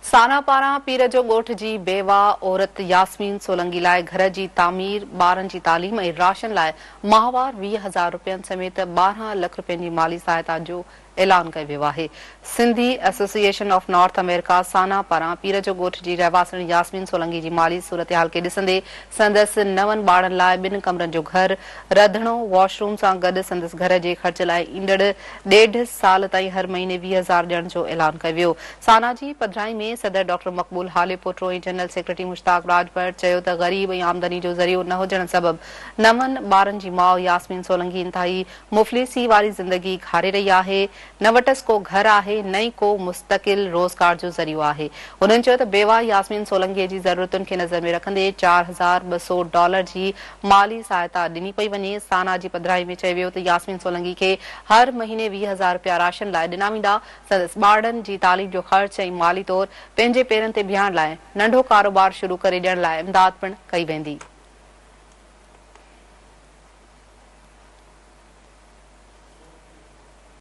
سانا پاران پير جو ڳوٺ جي بيواهه عورت ياسمين سولنگي لاء گهر جي تعمير، ٻارن جي تعليم ۽ راشن لاء ماهوار 20 هزار رپين سميت 12 لک رپين جي مالي سهائتا جو اعلان ڪيو ويو آهي. Sindhi association of North America, SANA, پاران پير جو ڳوٺ جي رهواسڻ ياسمين سولنگي جي مالي صورتحال کي ڏسندي سندس نون ٻارڙن لاء ٻن ڪمرن جو گهر، رڌڻو، واش روم سان گڏ سندس گهر جي خرچ لاء ايندڙ ڏيڍ سال تائين هر مهيني 20 هزار ڏيڻ جو اعلان ڪيو ويو. سانا جي پڌرائي ۾ صدر doctor Maqbool Halepoto ۽ general secretary Mushtaq Rajpar چيو ته غريب ۽ آمدني جو ذريعو نه هجڻ سبب نون ٻارن جي ماء ياسمين سولنگي انتهائي مفلسي واري زندگي گهاري رهي آهي، نه وٽس ڪو گهر آهي نه ئي ڪو مستقل روزگار جو ذريعو آهي. هنن چيو ته بيواهه ياسمين سولنگي جي ضرورتن کي نظر ۾ رکندي 4200 ڊالر جي مالي سهائتا ڏني پئي وڃي. سانا جي پڌرائي ۾ چيو ويو ته ياسمين سولنگي کي هر مهيني 20 هزار رپيا راشن لاء ڏنا ويندا، سندس ٻارڙن جي تعليم جو خرچ ۽ مالي طور پنهنجي پيرن تي بيهڻ لاء ننڍو ڪاروبار شروع ڪري ڏيڻ لاء امداد پڻ ڪئي ويندي.